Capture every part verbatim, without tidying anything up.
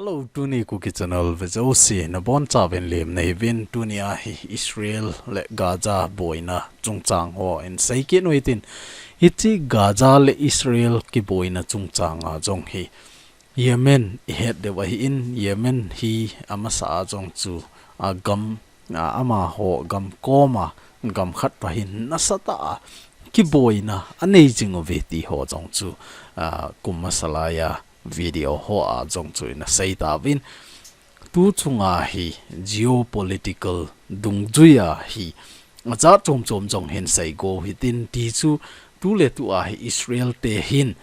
Hello, tuni Kuki Channel vejouse nabonchauvin lemna hiuvin. Tunia hi Israel le Gaza boina chungchang ho hin seikit u hitin, hiche Gaza le Israel kiboina chungchanga jong hi Yemen ihet diu ahin, Yemen hi amasa a jong chu agam, a, amaho gam koma gam khat pa hin nasatah a kiboina anei jing uve ti ho jong chu, a, kum masa laiya video hoa jong chu ina seitauvin. Tu chunga hi geopolitical dungjuia hi ajat chom chom jong hin seigo hitin, ti chu tuletua hi Israel te hin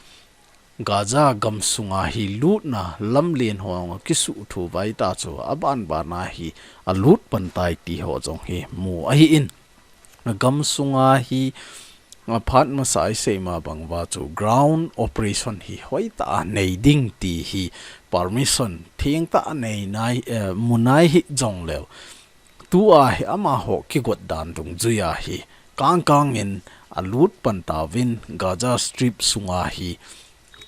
Gaza gamsunga hi lutna lamlen ho akisuh thu vaita chu abanbana hi alut pantai ti ho jong hi mu ahin. Gamsunga hi aphat masa a isei ma bang uva chu ground operation hi hoitah a nei ding ti hi permission thengtah a nei nai, eh, mu nai hijongleu, tua hi amaho kigot dan dungjuia hi kangkangin alut pantauvin Gaza Strip sunga hi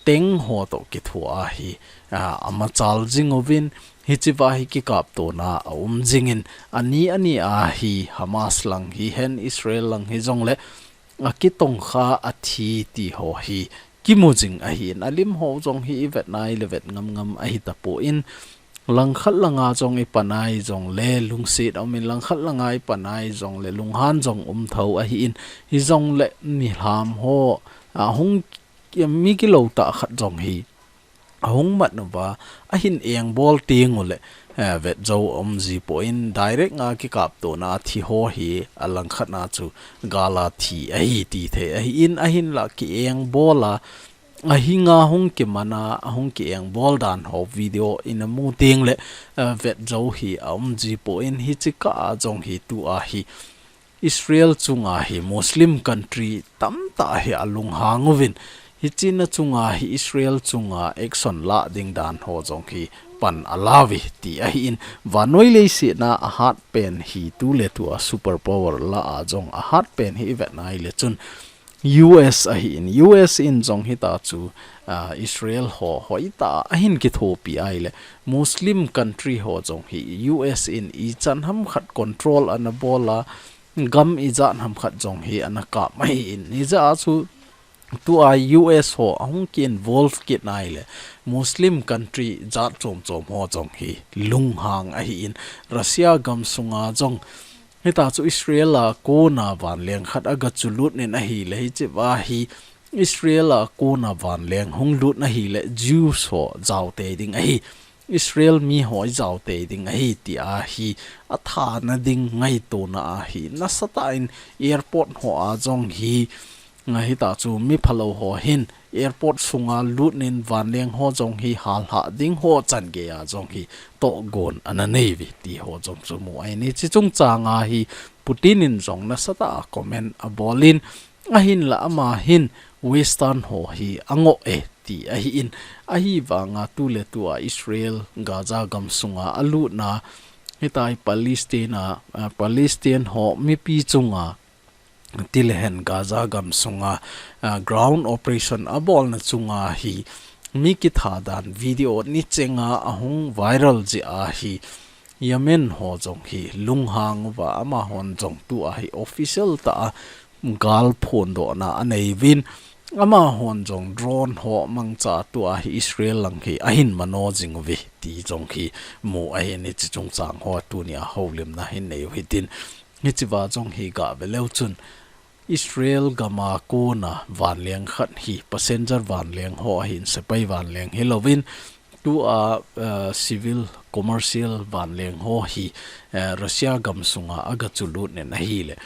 tank ho toh kithua hi, a, amachal jing uvin, hichea hi kikaptona aum jingin, ani ani a hi Hamas lang hihen Israel lang hijongle akitongkha athi ti ho hi kimu jing ahin, alim ho jong hi ivet nai le vet ngam ngam ahitapon, langkhat langa jong ipanai jongle lungset aumin, langkhat langa ipanai jongle lunghan jong um tho ahin, hijongle milham ho, a, hung mi kilou tah khat jong hi ahung mat uva, ahin engbol teng uleh, eh, vetjou aum jipon, direct a kikaptona athi ho hi alangkhat a chu gala thi ahi tithei ahin, ahinla kiengbol a, ahinga hung kimana, ahung kiengbol dan ho video ina mu tengleh, eh, vetjou hi aum jipon, hiche kah a jong hi tua hi Israel chunga hi Muslim country tamtah hi alunghang uvin, hichea chunga hi Israel chunga action lah ding dan ho jong hi pan alauve ti ahin, vannoi leiset a ahatpen hi tuletua superpower lah a jong ahatpen hi ivet nai le chun U S ahin, U S in jong hita chu, ah, Israel ho hoitah a ahin kithopi ahile Muslim country ho jong hi U S in ichan hamkhat control ana bol a, gam ijat hamkhat jong hi ana kap ahin, hijeh a chu tua U S ho ahung ki involve kit nai le Muslim country jat chom chom ho jong hi lunghang ahin, Russia gamsunga jong hita chu Israel a kona vanleng khat aga chulut in ahile, hichea hi Israel a kona vanleng hung lut in ahile Jews ho jaotei ding ahi. Israel mi ho ijaotei ding ahi tia hi athana ding ngaitona ahi. Nasatah in airport ho a jong hi, nga hita chu mi phalou ho hin airport sunga lut in vanleng ho jong hi halhah ding ho chan geiya jong hi tohgon ana neiuve ti ho jong chu mu ahin, hiche chungchanga hi Putin in jong nasatah a comment abol in, ahinla ama hin Western ho hi angoh e ti ahin, ahivanga tuletua Israel Gaza gamsunga alutna, hitia Palestine a, a, Palestine ho mipi chunga tilehen Gaza gamsunga, a, ground operation abolna chunga hi mi kitha dan video nichenga ahung viral jeh a hi Yemen ho jong hi lunghang uva, amahon jong tua hi official tah a gal phondohna aneiuvin, amahon jong drone ho mangcha tua hi Israel lang hi ahin mano jing uve ti jong hi mu ahin, hiche chungchang ho tunia houlimna hin neiu hitin, hichea jong hi gave leu chun Israel gama kona vanleng khat hi passenger vanleng ho ahin, sepai vanleng hilouvin, tua, eh, civil commercial vanleng ho hi, eh, Russia gamsunga aga chulut in ahile,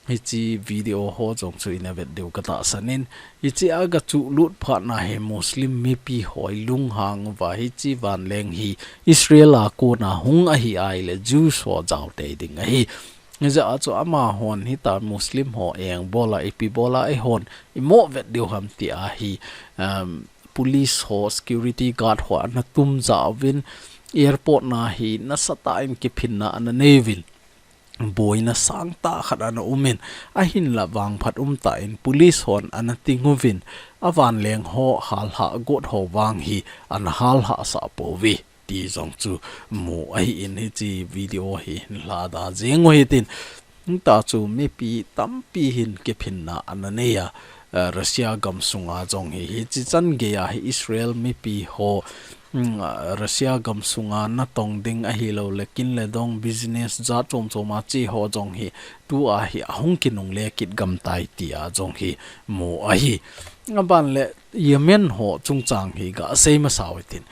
hiche video ho jong chu ina vet diu katahsan in, hiche aga chulut phat na hi Muslim mipi ho hi lunghang uva, hiche vanleng hi Israel a kona hung ahi ahile Jews ho jaotei ding ahi. Hijeh a chu amahon hita Muslim ho engbol a, ipi bol a eihon imoh vet diu ham tia hi, um, police ho, security guard ho ana tumja uvin, airport na hi nasatah in kiphinna ana neiuvin, boina sangtah khat ana umin, ahinla vangphat umtah in police hon ana ting uvin, avanleng ho halhah got ho vang hi ana halhah sah pouve. ti jong chu mu ahin, hiche video hi hin lada jeng u hitin. Hita chu mipi tampi hin kiphinna ana nei a, eh, Russia gam sunga jong hi, hichi chan gei a hi Israel mipi ho, mm, ah, Russia gam sunga natong ding ahilou le kin le dong business jat chom chom a che ho jong hi tua hi ahung kinungle kit gam tai ti a jong hi mu ahi. Aban le Yemen ho chungchang hi gasei masa u hitin.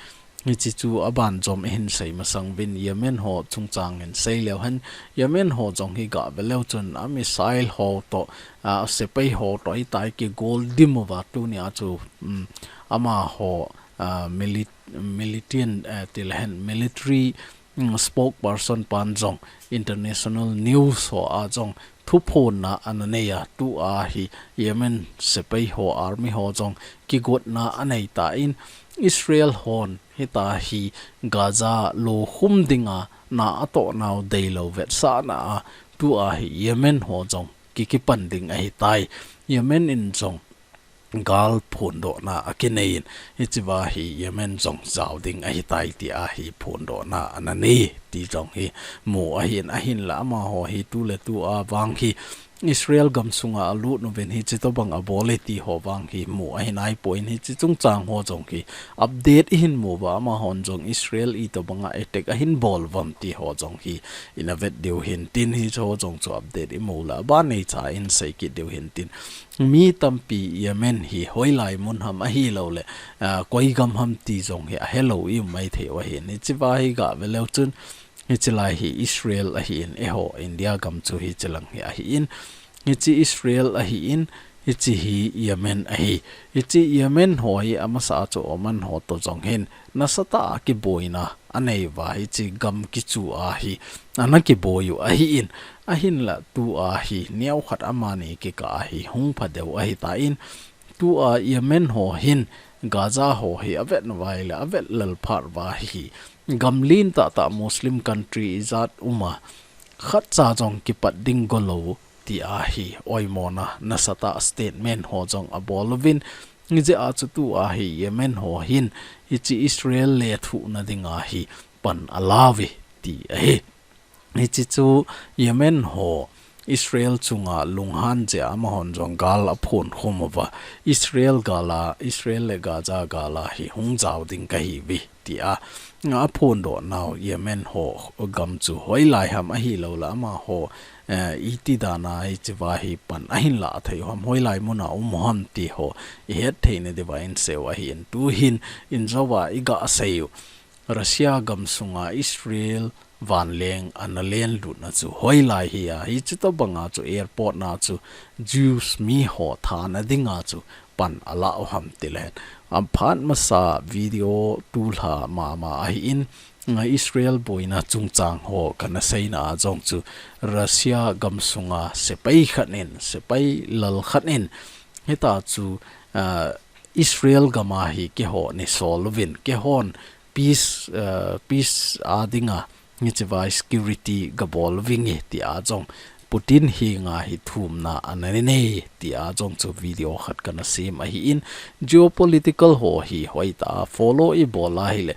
Hichi chu aban jom hin sei masang uvin, Yemen ho chungchang hin sei leu hen, Yemen ho jong hi gave leu chun a missile ho toh, a sepai ho toh hitia kigol dim uva tunia chu, um, amaho, a, mili-, militant, eh, ti le hen, military, um, spokesperson pan jong international news ho a jong thuphonna ana nei a, tua hi Yemen sepai ho, army ho jong kigotna anei tan, Israel hon hita hi Gaza lokhum dinga na atoh nau deilou vetsahna a, tua hi Yemen ho jong kikipan ding ahitai. Yemen in jong gal phondohna akinei in, hichea hi Yemen jong jao ding ahitai tia hi phondohna ana nei ti jong hi mu ahin, ahinla amaho hi tu le tua vang hi Israel gam sunga alut uvin hichi tobang abol e ti ho vang hi mu ahin, ahipoi hichi chungchang ho jong hi update ihin mu uva, amahon jong Israel itobanga attack ahin bol uvam ti ho jong hi ina vet diu hintin, hicho jong chu update imu le aban neicha in sei kit diu hintin. Mi tampi Yemen hi hoilai mun ham ahilou le, ah, koi gam ham ti jong hi ahelou i um maithei u ahin. Hichea hi gave leu chun, hichi lai hi Israel ahin, eiho India gam chu hichi lang hi ahin. Hichi Israel ahin, hichi hi Yemen ahi. Hichi Yemen ho hi amasa chu Oman ho toh jong hin nasatah a kiboina anei uva, hichi gam kichu a hi ana kiboi u ahin, ahinla tua hi neokhat amani kikah a hi hung pha deu ahitan, tua Yemen ho hin Gaza ho hi avet uva ahile, avet lel phat uva hi gam lentah tah Muslim country ijat um a khatcha jong kipat ding golou tia hi oimona nasatah statement ho jong abol uvin, hijeh a chu tua hi Yemen ho hin hichi Israel lethuhna dinga hi pan ala uve ti ahi. Hichi chu Yemen ho Israel chunga lunghan jeh a amahon jong gal aphon khum uva, Israel gal a, Israel le Gaza gal a hi hung jao ding kahi uve tia aphondoh nau Yemen ho gam chu hoilai ham ahilou le amaho, eh, iti dan a hichea hi pan ahin la thei u ham, hoilai mun a um u ham ti ho ihet theina diuva in sei u ahin, tu hin in jouva iga sei u. Russia gam sunga Israel vanleng ana lenlutna chu hoilai hi a, hichi tobanga chu airport na chu Jews mi ho thana dinga chu pan ala u ham ti le hen. Aphat masa video tulha mama ahin, nga Israel boina chungchang ho kana seina a jong chu Russia gam sunga sepai khat in, sepai lal khat in, hita chu, ah, Israel gam a hi keiho nei sol uvin, keihon peace, ah, peace a dinga hichea security gabol uvinge tia jong Putin henga hi thumna ana nei tia jong chu video khat kana sem ahin, geopolitical ho hi hoitah a follow ibol a ahile,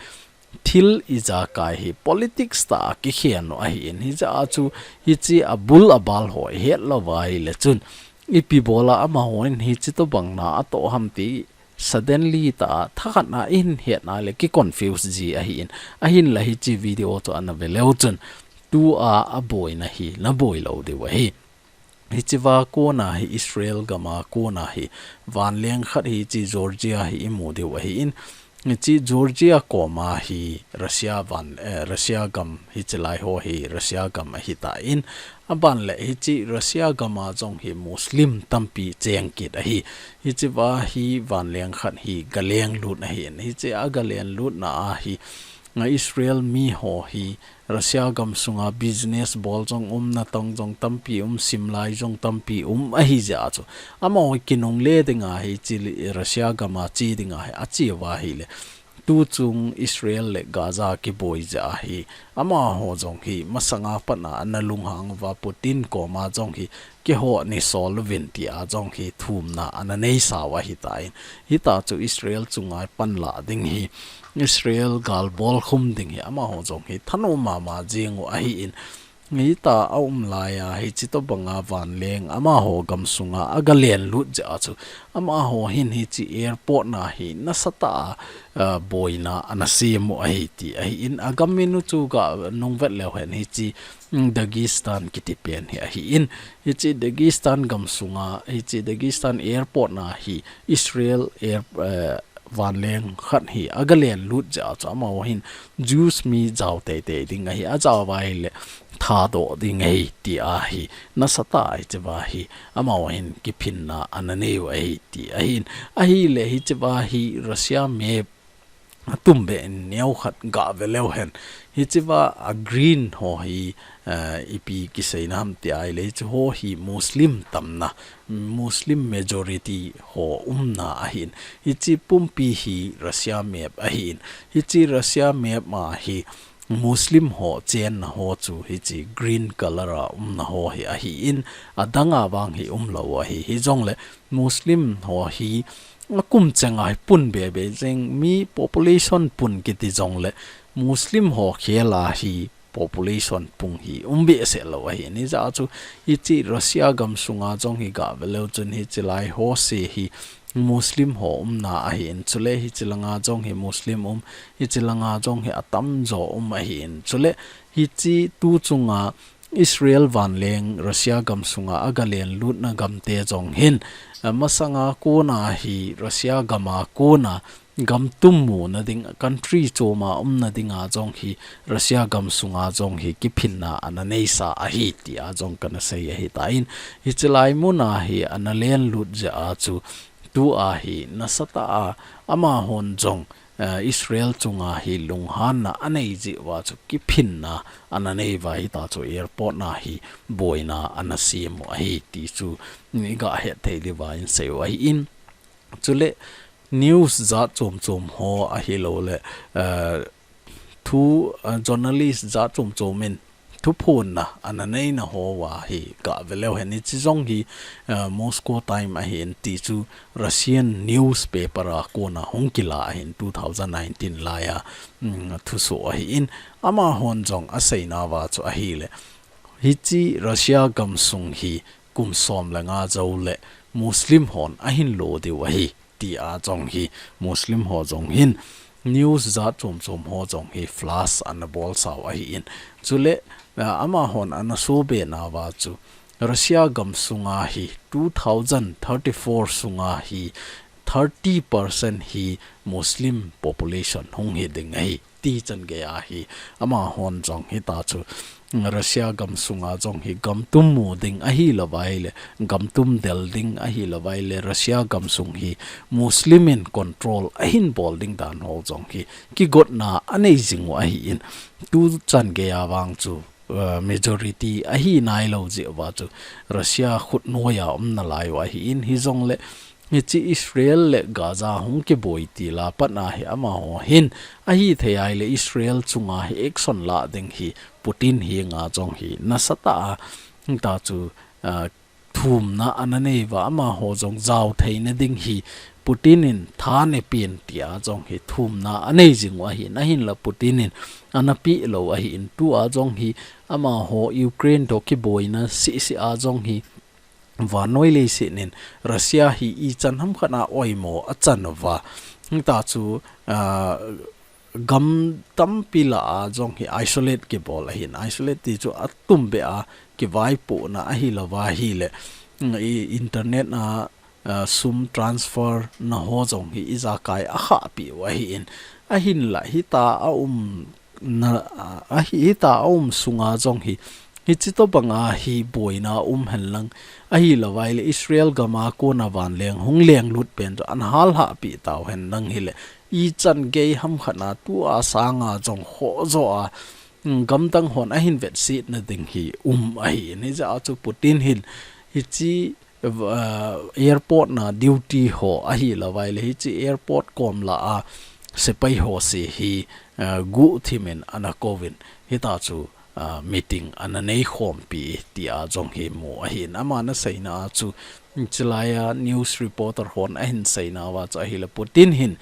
thil ijakai hi politics tah a kikhen u ahin, hijeh a chu hichi abul abal ho ihet lou uva ahile chun, ipi bol a amahon hichi tobang na atoh ham ti suddenly tah a thakhat na ihin hetna le kiconfuse ji ahin, ahinla hichi video chu ana ve leu chun, tua aboina hi naboi lou diu ahi. Hichea kona hi Israel gam a kona hi vanleng khat hichi Georgia hi imu diu ahin, hichi Georgia koma hi Russia van, eh, Russia gam hichi lai ho hi Russia gam ahitan, aban le hichi Russia gam a jong hi Muslim tampi cheng kit ahi. Hichea hi vanleng khat hi galeng lut ahin, hichea galeng lutna a hi nga Israel mi ho hi Russia gam sunga business bol jong um, natong jong tampi um, simlai jong tampi um ahijeh a chu, amaho kinungle dinga hichi Russia gam a che dinga hi ache uva ahile, tuchung Israel le Gaza kiboi jeh a hi amaho jong hi masanga pat a ana lunghang uva Putin koma jong hi keiho nei sol uvin tia jong hi thumna ana neisa u ahitan, hita chu Israel chunga panla ding hi Israel gal bolkhum ding hi amaho jong hi thanom mama jing u ahi in, hita a um lai a, hichi tobanga vanleng amaho gamsunga aga len lut jeh a chu, amaho hin hichi airport na hi nasatah a, ah, boina ana sem u ahi ti ahi in, agam minu chu ga nung vet leu hen hichi, mm, Dagestan kiti pen hi ahi in, hichi Dagestan gamsunga, hichi Dagestan airport na hi Israel air, eh, vanleng khat hi aga len lut jeh a chu amaho hin Jews mi jao teitei ding ahi, ajao uva ahile thadoh ding ahi ti ahi, nasatah a hichi uva hi amaho hin kiphinna ana nei u ahi ti ahi in, ahile hichi uva hi Russia map atum be in neo khat ga ve leu hen. Hichi uva a green ho hi, eh, ipi kiseina ham ti ahile, hichi ho hi Muslim tamna, Muslim majority ho umna ahi in. Hichi pumpi hi Russia map ahi in. Hichi Russia map ma hi Muslim ho chenna ho chu hichi green color a umna ho hi ahi in. Adang a vang hi umlou ahi. Hijongle Muslim ho hi akum chenga hi pun be be jeng, mi population pun kiti jongle Muslim ho khel a hi population pung hi um behseh lou ahi. Hijeh a chu hichi Russia gamsunga jong hi ga ve leu chun hichi lai ho se hi Muslim ho umna ahi in, chule hichi langa jong hi Muslim um, hichi langa jong hi atamjo um ahi in, chule hichi tu chunga Israel vanleng Russia gamsunga aga len lutna gamte jong hin, eh, masanga kona hi Russia gama kona gam tum muna ding, country choma umna dinga jong hi Russia gamsunga jong hi kiphinna ana neisa ahi ti a jong kana sei ahi tan, hichi lai muna hi ana len lut jeh a chu tu a hi nasatah a amahon jong, eh, Israel chunga hi lunghanna anei jeh uva chu kiphinna ana nei uva hita chu airport na hi boina ana sem u ahi ti chu iga het thei diuva in sei u ahi in. Chule news jat chom chom ho ahilou le, eh, thu, eh, journalist jat chom chom in thuphonna ana neina ho uva hi ga ve leu hen, hichi jong hi, eh, Moscow Time ahi in ti chu Russian newspaper a kona hung kila ahi in two thousand nineteen lai a, mm, thusoh ahi in, amahon jong aseina uva chu ahile, hichi Russia gamsung hi kum som le nga jou le Muslim hon ahin lo diu ahi ti a jong hi Muslim ho jong hin news jat chom chom ho jong hi flash ana bolsa u ahi in. Chule, ah, amahon ana sohbe nauva chu Russia gamsunga hi two thousand thirty-four sunga hi thirty percent hi Muslim population hung hi ding ahi ti chan gei ahi. Amahon jong hita chu Russia gamsunga jong hi gamtum mu ding ahilouva ahile, gamtum del ding ahilouva ahile, Russia gamsung hi Muslim in control ahin bol ding dan ho jong hi kigotna anei jing u ahi in, tu chan gei a vang chu, uh, majority ahi nailou jeh uva chu Russia khut noiya um nalai u ahi in, hijongle hichi Israel le Gaza hung kiboi til a pat na hi amaho hin ahithei ahile Israel chunga hi action la ding hi Putin henga jong hi nasatah a hita chu, ah, thumna ana nei uva, amaho jong jao theina ding hi Putin in tha ne pen ti a jong hi thumna anei jing u ahi in, ahinla Putin in ana peh lou ahi in, tu a jong hi amaho Ukraine toh kiboina seh seh a jong hi vannoi leiset in Russia hi ichan hamkhat a oimo achan uva. Hita chu, ah, gam tampi lah a jong hi isolate kibol ahi in, isolate ti chu atum beh a kivaipohna ahilouva ahile, i internet a, ah, sum transfer na ho jong hi ijakai akhah peh u ahi in, ahinla hita a um na, ah, ahi, hita a um sunga jong hi hichi tobanga hi boina um hen lang, ahilouva ahile Israel gam a kona vanleng hung lenglut pen chu ana halhah peh tau hen lang hile, ichan gei hamkhat a tu a sanga jong khoh jo a, mm, gamdang hon ahin vetsetna ding hi um ahi in, hijeh a chu Putin hin hichi, ah, airport na duty ho ahilouva ahile hichi airport kom lah a sepai ho se hi, ah, guhthim in ana kouvin, hita chu, ah, meeting ana neikhompi ti a jong hi mu ahi in, aman aseina a chu, chulai a news reporter hon ahin seinauva chu ahile Putin hin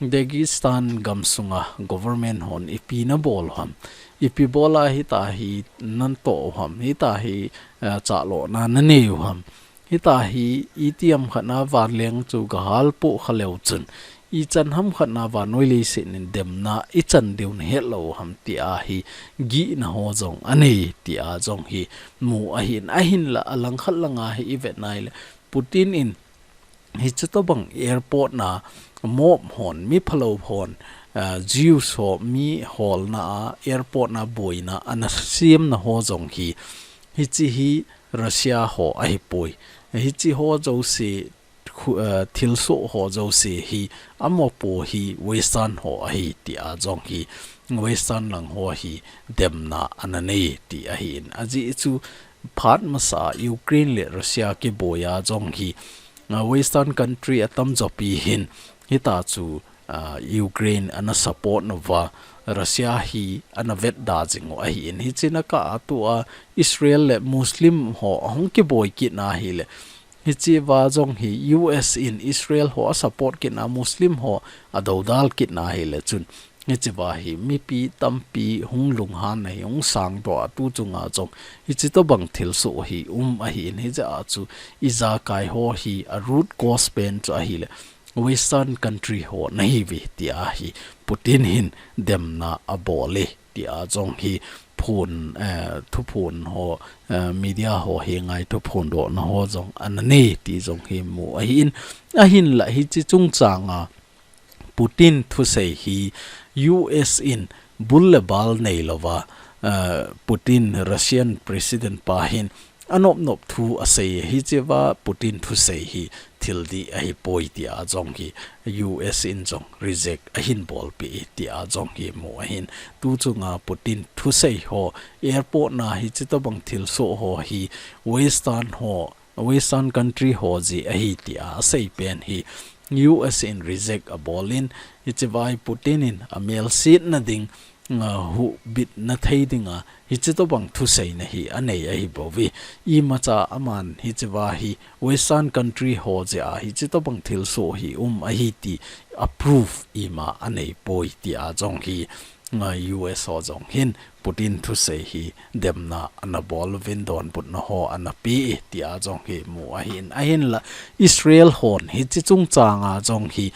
Dagestan gamsunga government hon ipi nabol u ham, ipi bola hitahi nanto u ham, hitahi, eh, chalona nanei u ham, hitahi itiham khatna vanleng chu gahal poh khaleu chun ichan ham khatna vannoi leiset in demna ichan diu nahet lou u ham tia hi gihna ho jong anei tia jong hi mu ahin, ahinla alangkhat langa hi ivet nai le Putin in hiche tobang airport na mob hon, mi phalou hon, ah, Jews ho mi holna a airport na boina ana siamna ho jong hi, hiche hi Russia ho ahipoi. Hiche ho jouse khu-, ah, thilsoh ho jouse hi, amopo hi Western ho ahi tia jong hi, Western lang ho hi demna ana nei ti ahin. Ajeh chu phat masa Ukraine le Russia kiboi a jong hi, ah, Western country atamjo pi hin hita chu, ah, Ukraine ana support nauva Russia hi ana vetda jing u ahin. Hiche na kah a tua Israel le Muslim ho ahung kiboi kit na hile, hiche va jong hi U S in Israel ho asupport kit na Muslim ho adoudal kit na hile chun hiche va hi mipi tampi hung lunghan na hi hung sangdoh a tu chunga jong hiche tobang thilsoh hi um ahin, hijeh a chu ijakai ho hi a root cause pen chu ahile Western country ho nahiuve tia hi Putin hin demna abol e tia jong hi phon, eh, thuphon ho, eh, media ho henga thuphondohna ho jong ana nei ti jong hi mu ahin, ahinla hiche chungchanga Putin thusei hi U S in bul le bal neilouva, eh, Putin Russian President pa hin anop nop thu asei, hiche va Putin thusei hi thil dih ahipoi tia jong hi U S in jong reject ahin bolpeh e tia jong hi mu ahin. Tu chunga Putin thusei ho airport na hiche tobang thilsoh ho hi Western ho, Western country ho jeh ahi tia asei pen hi U S in reject abol in, hiche va hi Putin in amelsetna ding, ah, huhbitna thei dinga hiche tobang thuseina hi anei ahibouve. Imacha aman hiche va hi Western country ho jeh a hiche tobang thilsoh hi um ahi ti approve ima aneipoi tia jong hi, ah, U S ho jong hin Putin thusei hi demna ana bol uvin donbutna ho ana pe e tia jong hi mu ahin, ahinla Israel hon hiche chungchanga jong hi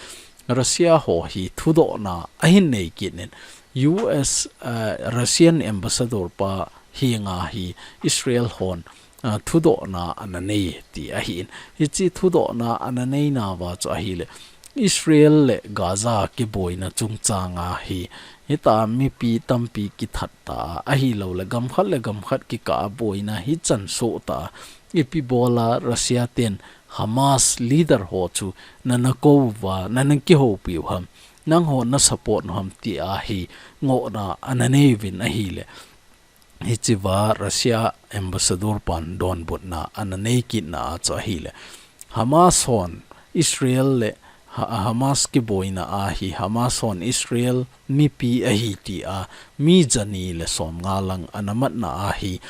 Russia ho hi thudohna ahin nei kit in U S, eh, Russian ambassador pa henga hi Israel hon, ah, thudohna ana nei ti ahin. Hiche thudohna ana neina va chu ahile Israel le Gaza kiboina chungchanga hi hita mipi tampi kithat ta ahilou le gam khat le gam khat kikah a boina hichan soh ta ipi bola Russia ten Hamas leader ho chu nana kou uva, nana kihoupi u ham, nangho na support u ham tia hi ngohna ana nei uvin ahile. Hiche va Russia ambassador pan donbutna ana nei kitna a chu ahile. Hamas hon Israel le Ha-, Hamas kiboina a hi Hamas hon Israel mipi ahi tia mi jani le somnga lang ana matna a hi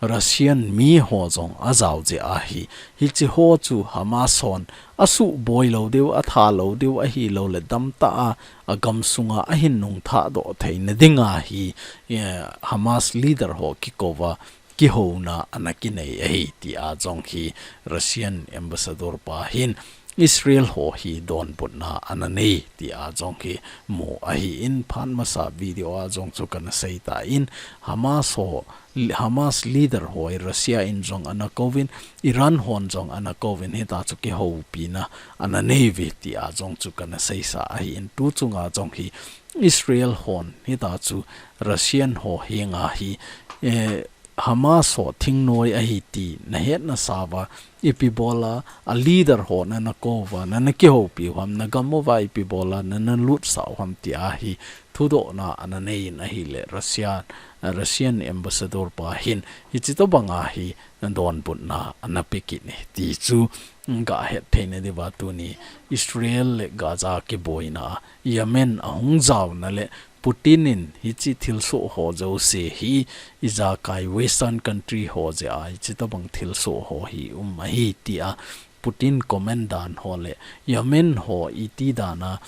Russian mi ho jong ajao jeh ahi. Hiche ho chu Hamas hon asuhboi lou diu, atha lou diu ahilou le damtah a, agam sunga ahin nungthah doh theina dinga hi, eh, Hamas leader ho kikouva kihouna ana kinei ahi tia jong hi Russian ambassador pa hin Israel ho hi donbutna ana nei tia jong hi mu ahin phat masa video a jong chu kana sei tan Hamas ho, Hamas leader ho hi Russia in jong ana kouvin, Iran hon jong ana kouvin hita chu kihoupina ana nei uve tia jong chu kana seisa ahin tu chunga jong hi Israel hon hita chu Russian ho henga hi, eh, Hamas ho thingnoi ahi ti nahet nasa uva, ipi bola a leader ho nana kou uva, nana kihoupi u ham, nagam uva ipi bola nana lutsah u ham tia hi thudohna ana nei in ahile Russia, Russian ambassador pa hin hiche tobanga hi donbutna ana pe kit e ti chu gahet theina diuva tuni Israel le Gaza kiboina Yemen ahung jaona le Putin in hiche thilsoh ho jouse hi ijakai Western country ho jeh a hiche tobang thilsoh ho hi um ahi tia Putin comment dan ho le Yemen ho iti dan a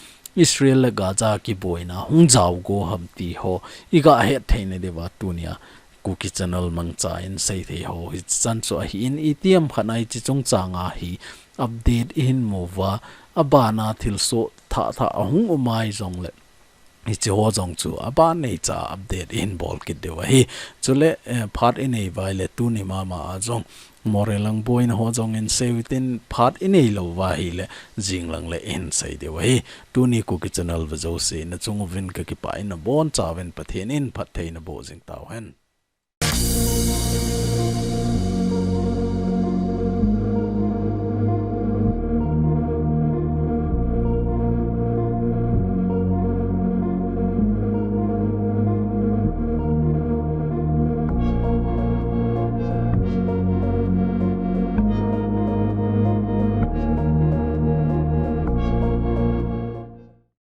Israel le Gaza kiboina hung jao go ham ti ho iga het theina diuva tunia Kuki Channel mangcha in seithei ho hichan chu ahin, itiham khat a hiche chungchang a hi update ihin mu uva, abana thilsoh thah thah ahung um ahi jongle hiche ho jong chu aban neicha update ihin bol kit diu ahi. Chule, eh, phat inei uva ahile tuni mama a jong Moreh lang boina ho jong in seiu hitin, phat inei lou uva ahile jing lang le ihin sei diu ahi. Tuni Kuki Channel ve jouse nachung uvin kakipah in, nabonchauvin Pathen in phatthei naboh jing tauhen.